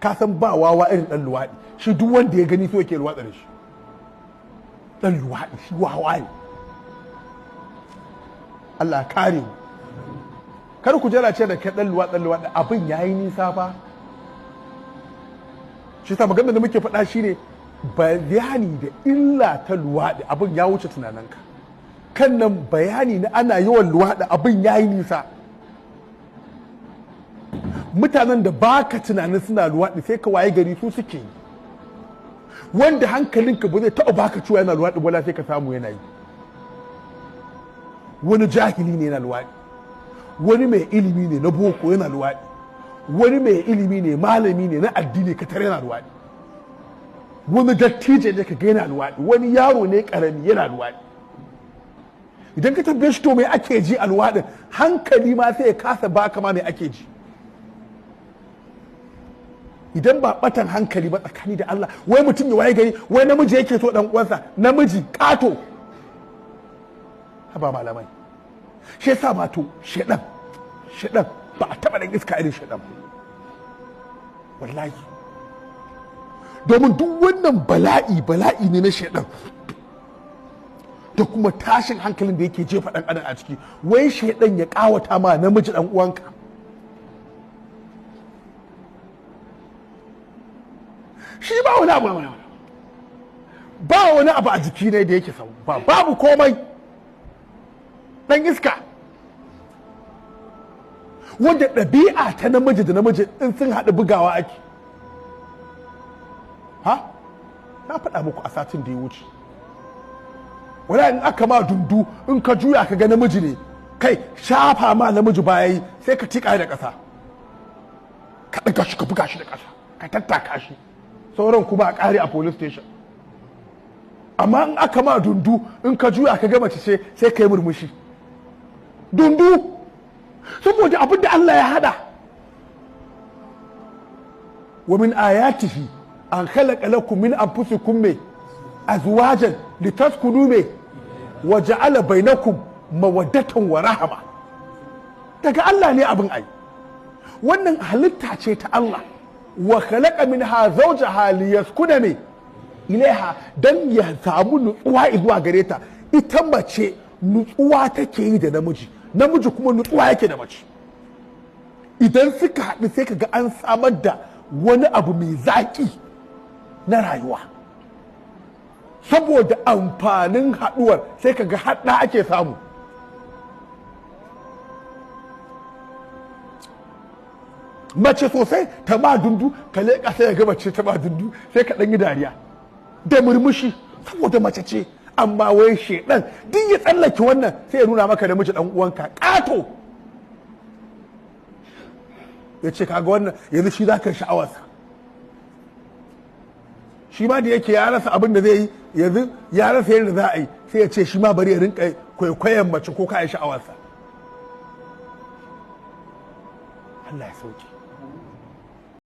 Ka san ba wawa irin dan luwaɗi, shi duk wanda ya gani so yake luwaɗa da shi. Dan luwaɗi shi wawa ne. Allah kare mu. Kar ku jira ce da kai dan luwaɗi, dan luwaɗi, abin yayi nisa fa. Shi sa maganar da muke faɗa shine bayani da illa ta luwaɗi, abin ya wuce tunaninka. Kan nan bayani na ana yawan luwaɗi, abin yayi nisa. Mutanen da baka tunanin suna luwaɗi sai ka waye gari su suke yi. Wanda hankalinka ba zai taɓa baka cewa yana luwaɗi wala sai ka samu yana yi. Wani jahili ne yana luwaɗi, wani mai ilimi ne na boko yana luwaɗi, wani mai ilimi ne malami ne na addini ka tare yana luwaɗi, wani dattijo ne ka ga yana luwaɗi, wani yaro ne karami yana luwaɗi. Idan ka tambaye shi to me ake ji a luwaɗin, hankali ma sai ya kasa baka ma me ake ji. Idan ba batan hankali ba tsakani da Allah, wai mutum ya waye gari wai namiji yake so dan uwansa, namiji kato. Haba malamai, shi yasa ma to shedan ba a taba dan iska irin shedan wallahi. Domin duk wannan bala'i ne na shedan da kuma tashin hankalin da yake jefa dan adam a ciki. Wai shedan ya kawata ma namiji dan uwanka. Shi ba wani abu, ba wani abu a jiki ne da yake sau, ba babu komai. Dan iska wanda ɗabi'a ta namiji da namiji in sun haɗu bugawa ake. Ha, na faɗa muku a satin da ya wuce, wala in aka ma dundu in ka juya ka ga namiji ne, kai shafa ma namiji baya yi sai ka tiƙa da ƙasa, ka ɗaga shi ka buga shi da ƙasa, ka tattaka shi, sauran kuma a ƙare a police station. Amma in aka ma dundu in ka juya ka ga mace ce sai ka yi murmushi. Dundu saboda abin da Allah ya hada. Wa min ayatihi an khalaqa lakum min anfusikum me azwajan litaskunu me wa ja'ala bainakum mawaddatan wa rahama. Daga Allah ne abin ai. Wannan halitta ce ta Allah. Wa khalaqa minha zawjaha liyaskuna me ilaiha, dan ya samu nutsuwa zuwa gare ta. Ita mace nutsuwa take yi da namiji, namiji kuma nutsuwa yake da mace. Idan suka haɗu sai kaga an samar da wani abu mai zaƙi na rayuwa. Saboda amfanin haɗuwar sai kaga haɗa ake samu. Mace sosai ta ma dundu, ka leƙa sai ga mace ta ma dundu sai ka ɗan yi dariya da murmushi saboda mace ce. Amma wai shedan duk ya tsallake wannan sai ya nuna maka namiji dan uwanka ƙato, ya ce kaga wannan yanzu shi zaka sha'awarsa. Shi ma da yake ya rasa abin da zai yi yanzu, ya rasa yadda za a yi, sai ya ce shi ma bari ya rinka kwaikwayon mace ko ka yi sha'awarsa. Allah ya sauke.